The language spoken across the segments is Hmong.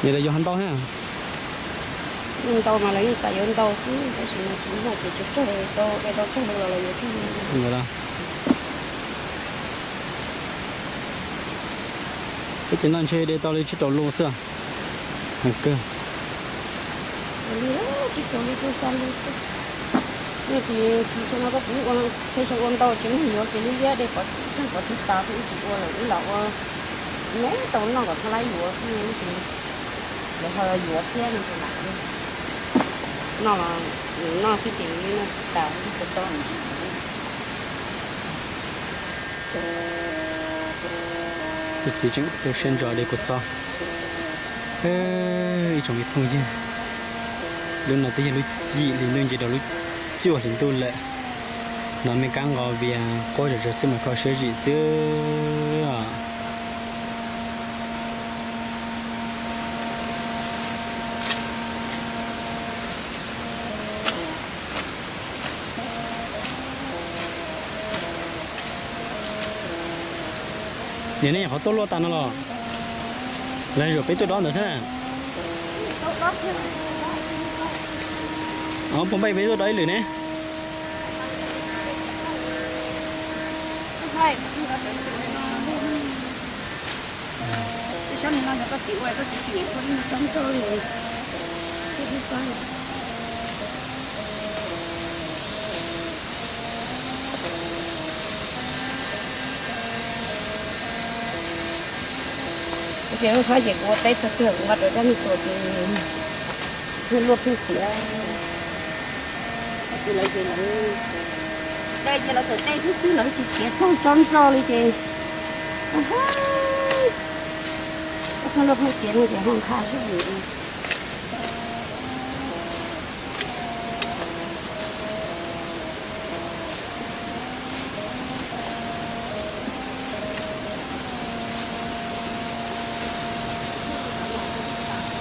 Yog lawv yuav ntau thiab. Ntau mas lawv yeej xav yuav ntau xwb, tab sis mas tsis muaj ces tsawg tsawg tau, de tau tsawg los lawv yuav tsawg. Peb ces no ntshe de tau li tsib rau lub xwb. Heev kawg. Tsib rau lub, xya lub xwb. Nej ces tsis xyoo no koj kuv ua, txhia xyoo ua ntau tsis muaj yuav ces lub liab de pov tseg tas xwb, wb tsis ua lawm, wb los ua me tau noj kom txhob lab yuav xwb, lawv ho yuav thiab no ces lam noj los noj xwb ces noj tsis tas, wb tsis tau noj. Tus txiv tseem tu siab ntso de kua txob. Ib tsoom me phooj ywg, lub no twb yog lub cim hli ntuj nce rau lub cuaj hli ntuj lawm. Hnov me kab nqos vias quaj zom zaws xwb mas kho siab zim xwb os. Niam, nej nyuam qhuav tuaj luaj tas no los? Lawv zaum peb tuaj dob ntawd xwb na. Puas npaj peb tuaj dob ib lwm ne? Ces lub sab ces kuv ua teb tag twg kuv nqa rau cov neeg tuaj ces luaj pheej txiav. Ces lawv ces lawv de ces lawv txawm de xwb xwb, lawv tsis txiav txog tsob nroj li ces, pheej luaj pheej txiav no ces ho nqha zog li.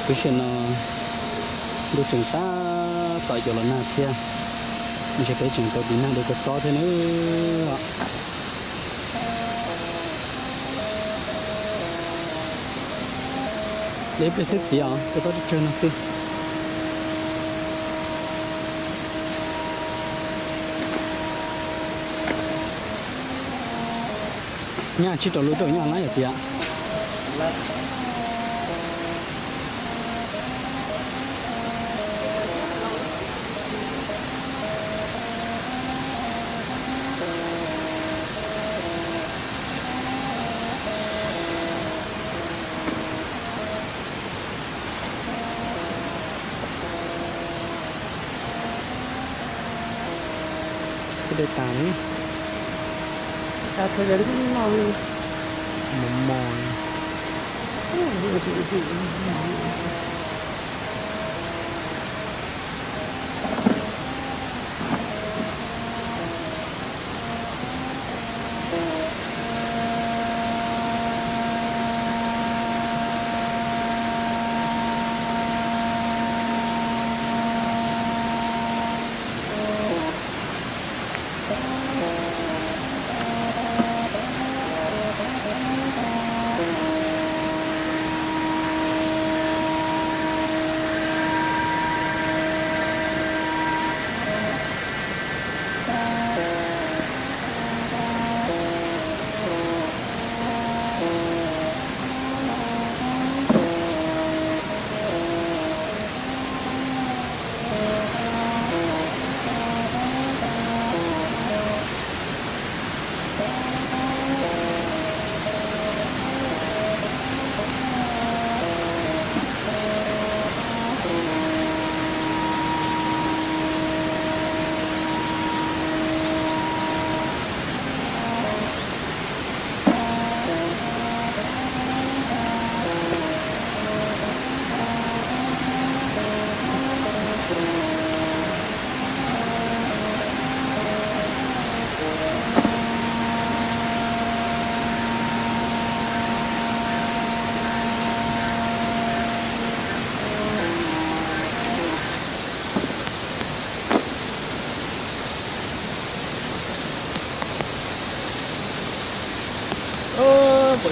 Lub sij hawm no ntuj tseem tab tom yuav los nag thiab, ntshe peb tseem tau tiv nag de kua txob thiab nawb. De pliag xwb tiag os, kua txob tsawg tsawg no xwb. Nyaj tsib rau lub tuaj nyaj lab yom tiag. Twb de tas li. Tas tsuas yog ntxwb no li. Mos mos li. Ntsim ntsim.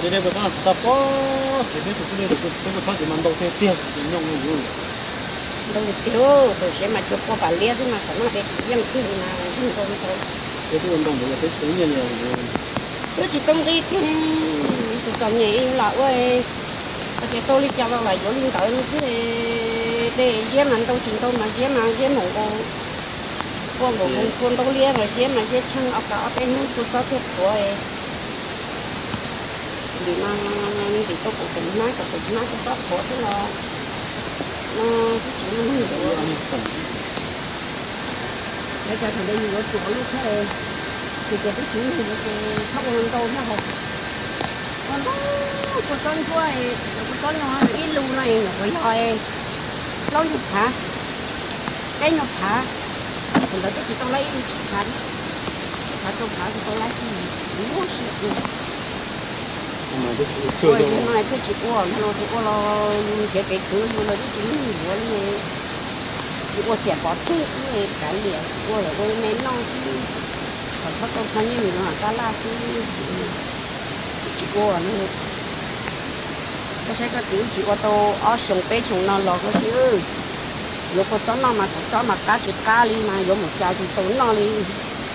Dej kua txob no tsis tau pob, ces peb tus tub dej tus peb kua txob ces mas ntau tiag tiag, ces nyooj no yus. Ntau tiag, tus siav mas tsuas pua pam liab xwb mas saum no de tsis yeej kiag li mas zeeg ntau ntau. Peb twb ua ntau ntawd yog peb tsis tau nyiaj li. Twb tsis tau nqi kiag, tus txom nyem yuav lam ua, hais tias tau li cas los lam yuav li ntawd xwb. De ziab mas ntau tsis ntau mas ziab mas ziab npaum nkaus, pua npaum nkaus pua ntaub liab mas ziab mas ziab tsheej ob kav ob peb hnub tsuag txob tuaj qhuav. Ntim no, ntim tau kaum tawm hnab kaum tawm hnab tsuag txob qhuav xwb los no twb tsis muaj neeg yuav. Lawv cov thaum ntawd yus yuav tuam lub thiab, ces tias twb tsis muaj neeg yuav ces txhob ua ntau thiab hos. Ua ntau, kua txob ntsuab, kua txob no ib lus no nyuam qhuav yog plaub nyuag phav, peb nyuag phav, thaum ntawd twb tsis tau laib ib lus tsib phav, tsib phav rau phav tsis tau laib, muaj siab. Ua no twb tsis ua, no twb tsis ua, no twb ua los yus nrhiav kev khwv yus los twb tsis muaj neeg yuav li. Tsis ua xiam pov tseg xwb, kav liam tsis ua, ua me noj xwb, kom txhob tau txog nyiaj mus yuav mam tab laj xwb. Twb tsis ua no. Koj saib koj txiv wb tsis ua tau ob xyoos peb xyoos no los koj saib, yuav kua txob noj mas kua txob mas qab tsis qab li mas yuav mus cas tsis txaus noj li.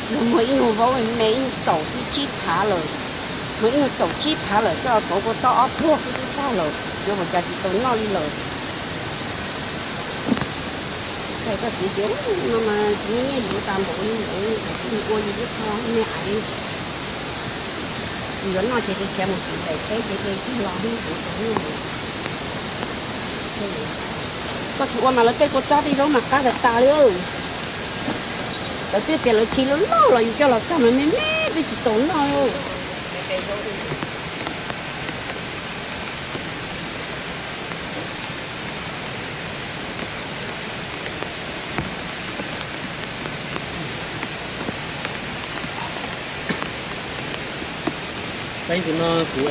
Yog muag ib nyuag vaub me ib nyuag txaus xwb tsib phav lawm, muag ib nyuag txaus tsib phav lawm coj kauv kua txob ob pluag xwb twb tag lawm, yuav mus cas tsis txaus noj li lawm. Koj txiv tias no mas tsis muaj nyiaj yuav tas npaum li ntawd, ua yus ib qho me aiv. Yus yuav noj ces khiav mus tim daim teb ces de kiag los hu kuv tau noj. Koj tsis ua mas lawv tej kua txob tej zaub mas qab tas tas li. Lawv twb tias lawv khi loj loj los yus coj los txog mas me me twb tsis txaus noj li. Peb tus no kuv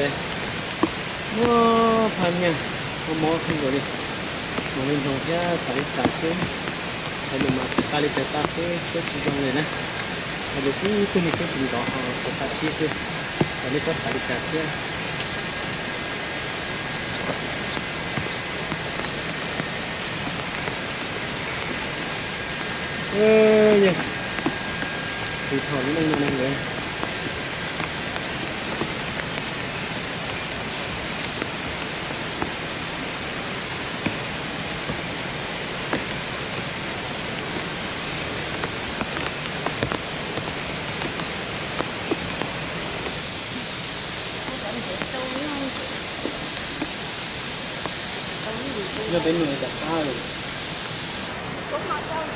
muab phaj nyaj, muab mob kheej nkaus li. Mus li nroog thiab txham li txham xwb. Hais lus mas txhais tag li txhais tag xwb, siab tsis zoo li na. Hais lus kub kub me kub tsis nrov ho txhais tag tsib xwb. Kom nej txhob xav li cas thiab. Tus thaum lub neej no na nkawd.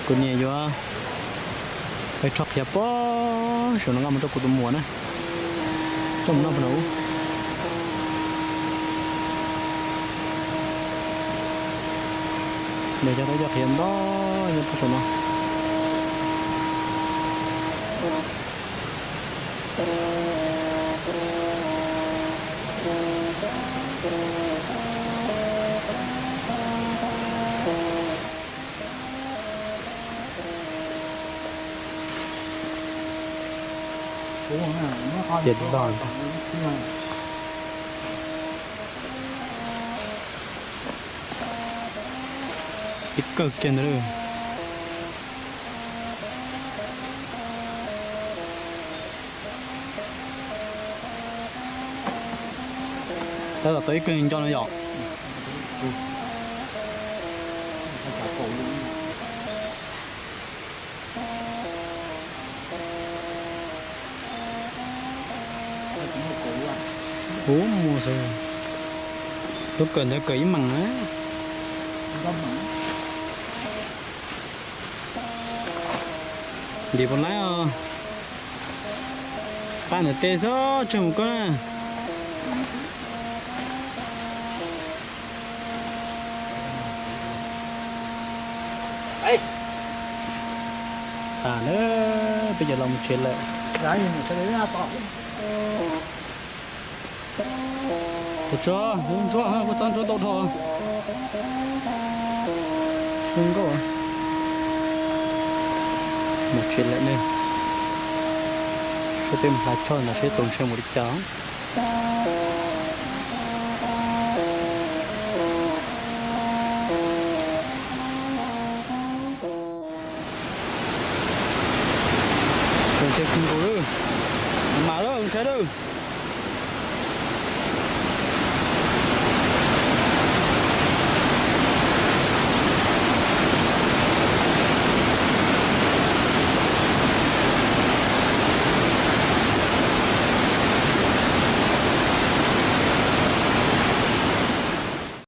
Kuv niam yuav peb rho qhiav pob saum no nqa mus rau kuv tus muam na, coj mus noj puag nram ub. Nws cov tau cov qhiav ntau nyob rau saum no. Ces log tib kawg kiag ntawd. Tab tom tau ib kawg nco no yom. Ub, mus xwb. Lub kawm ntawd kawm ib meem na. Ntim puas laib os. Qab ntawm tej xwb tseg mus koj na. Tas na, peb cov los mus tsev lawm. Tus tsov, tus ntsuag, kua txob ntsuab ntau dhau. Zoo nkauj. Mus tsev lawm ne. Saib peb mus hla choj ntawd seb txaus ntshai mus li cas. Ces kws nkaus lawm, mas lawm saib lawm.